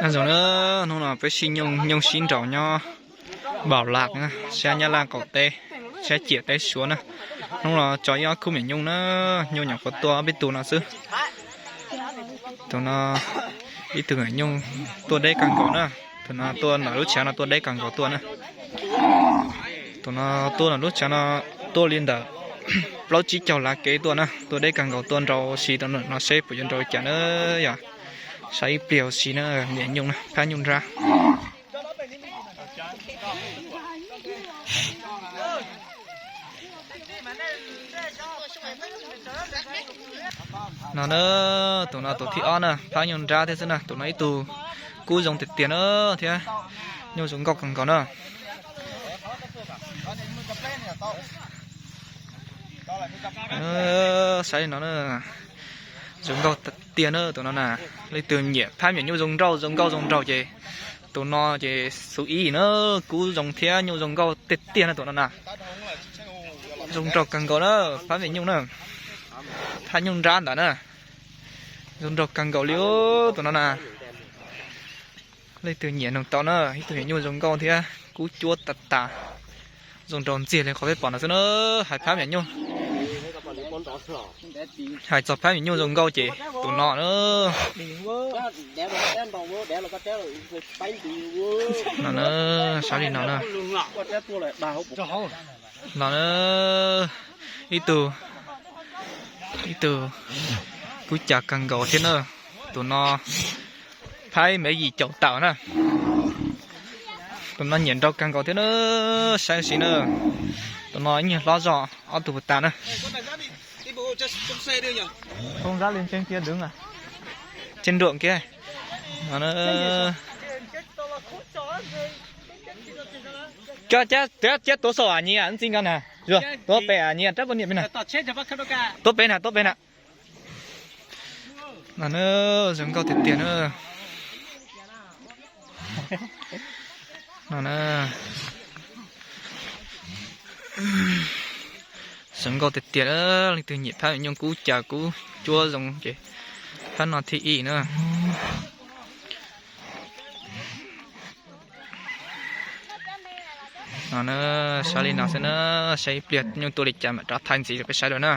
Nyob zoo na, hnub no peb sib nyooj, nyooj sib nraus nyob Npaum Laj na, sab Nyab Laj qaum teb, sab ciam teb Suav na. Hnub no tso ib ob khub me nyuj na, nyuj nyuam qhuav tuaj ob peb tug no xwb. Tus no ib tug me nyuj tuaj deb kawg nkaus na, tus no tuaj ntawm lub tshav no tuaj deb kawg nkaus tuaj na. Tus no tuaj ntawm lub tshav no tuaj li ntawm plaub tsib caug lav kev tuaj na, tuaj deb kawg nkaus tuaj nrau si rau no seb puas yuav nrau li cas na. Yog saib ib pliag ua si na, niam nyuj na, phab nyuj nrab. No na, tus no tus thib ob na, phab nyuj nrab thiab xwb na, tus no ib tug kub zoo tiag tiag na, thiab nyuj zoo nkauj kawg nkaus na. Saib li no na, zoo nkauj tiag tiag na tus no na. Leej twg nyiam phab me nyuj zoo nraug, zoo nkauj zoo nraug ces tus no ces xu ib na, kub zoo thiab nyuj zoo nkauj tiag tiag na tus no na. Zoo nraug kawg nkaus na, phab me nyuj na, phab nyuj nrab ntawd na. Zoo nraug kawg nkaus li tus no na. Leej twg nyiam noog tau na, ib tug me nyuj zoo nkauj thiab kub cuab tas tas, zoo nraug ntxiag li qhov peb pom no xwb na. Hais phab me nyuj, hais txog phab me nyuj zoo nkauj ces tus no na. No na, saib li no na. No na, ib tug, ib tug kub cas kawg nkaus thiab na. Tus no phab me yim caum tawm na. Tus no nyiam nrau kawg nkaus thiab na, saib si na. Tus no ib nyuag hlob zog ob tug puas tas na. Không dám lên trên kia đứng à? Trên ruộng kia. Nó, nó... Cho, cho, cho, cho tuav saum à nyi à, xin con nè. Rồi, tuav pem à nyi à, trab poj niam pem nè. Tuav pem nè, tuav pem nè. No na, zoo nkauj tiag tiag na. No na, zoo nkauj tiag tiag. Leej twg nyiam phab me nyuj kub cas kub cuab zoo ces phab no thib ib na. No na, saib li no xwb na, saib ib pliag nyuj tuaj li cas mam rov thaij ntxiv rau peb saib dua na.